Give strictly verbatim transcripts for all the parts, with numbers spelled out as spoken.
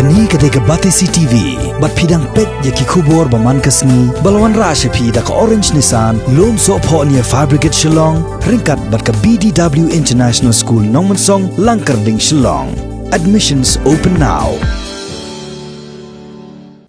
Kane ka dei ka Batesi T V, bad phi dang peit ïa ki khubor ba man ka sngi, ba la wanrah sha phi da ka Orange Nissan, Lumsohphoh near Fire Brigade Shillong, ryngkat bad ka B D W International School Nongmensong, Langkyrding, Shillong. Admissions open now.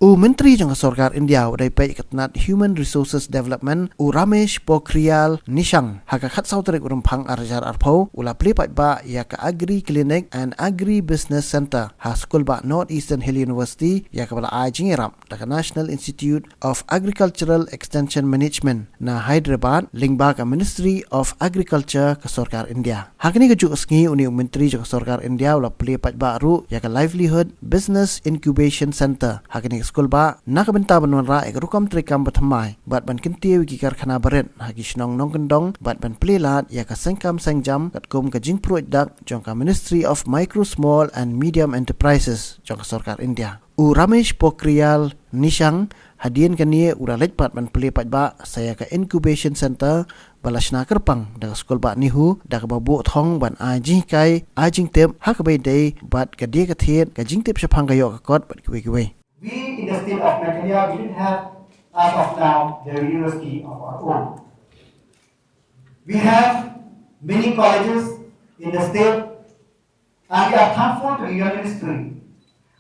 U Myntri jong ka Sorkar India uba dei peit ïa ka tnat Human Resources Development, u Ramesh Pokhriyal Nishang, ha ka khatsaw tarik u Rymphang ar hajar arphew, u la plie paidbah ïa ka Agri Clinic and Agri Business Centre ha skul bah North Eastern Hill University, ïa kaba la ai jingïarap da ka National Institute of Agricultural Extension Management na Hyderabad, lyngba ka Ministry of Agriculture ka Sorkar India. Ha kane kajuh ka sngi, une u Myntri jong ka Sorkar India u la plie paidbah ruh ïa ka Livelihood Business Incubation Centre ha kane ka skul bah, na ka bynta ban wanrah ïa ka rukom treikam ba thymmai, bad ban kyntiew ïa ki karkhana barit ha ki shnong nongkyndong, bad ban plie lad ïa ka seng kam seng jam katkum ka jingpruid dak jong ka Ministry of Micro, Small and Medium Enterprises jong ka Sorkar India. U Ramesh Pokhriyal Nishang, hadien kane u la leit pat ban plie paidbah sa ïa ka Incubation Centre ba la shna kyrpang da ka skul bah NEHU, da kaba buh thong ban ai jinghikai, ai jingtip ha kaba ïadei bad ka die ka thied, ka jingtip shaphang ka ïoh ka kot bad kiwei kiwei. We in the state of Meghalaya, we didn't have, as of now, the university of our own. We have many colleges in the state, and we are thankful to the Union Ministry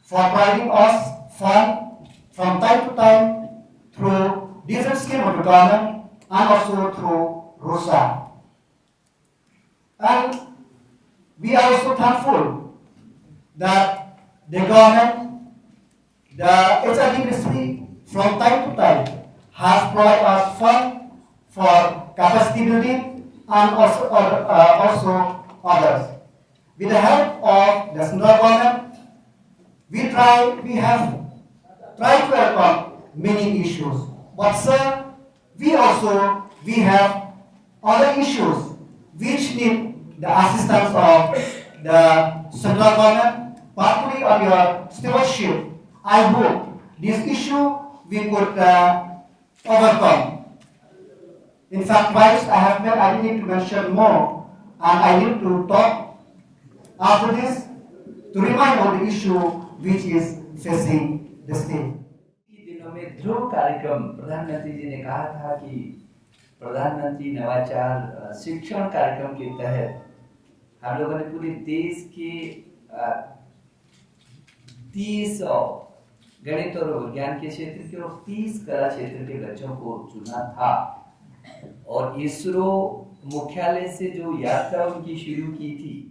for providing us fund from time to time through different scheme of the government and also through RUSA. And we are also thankful that the government, the H R D Ministry, from time to time has provided us fund for capacity building and also other, uh, also others. With the help of the central government, we try, we have tried to overcome many issues. But sir, we also, we have other issues which need the assistance of the central government, particularly on your stewardship. I hope this issue we could, uh, overcome. In fact, whilst I have met, I didn't need to mention more, and I need to talk after this to remind on the issue which is facing the state. दिनों में ध्रुव कार्यक्रम प्रधानमंत्री जी ने कहा था कि प्रधानमंत्री नवाचार, अ, शिक्षण कार्यक्रम के तहत हम लोगों ने पूरे देश के, अ, तीस, अ, गणित और विज्ञान के क्षेत्र के और तीस कला क्षेत्र के बच्चों को चुना था। और इसरो मुख्यालय से जो यात्रा उनकी शुरू की थी,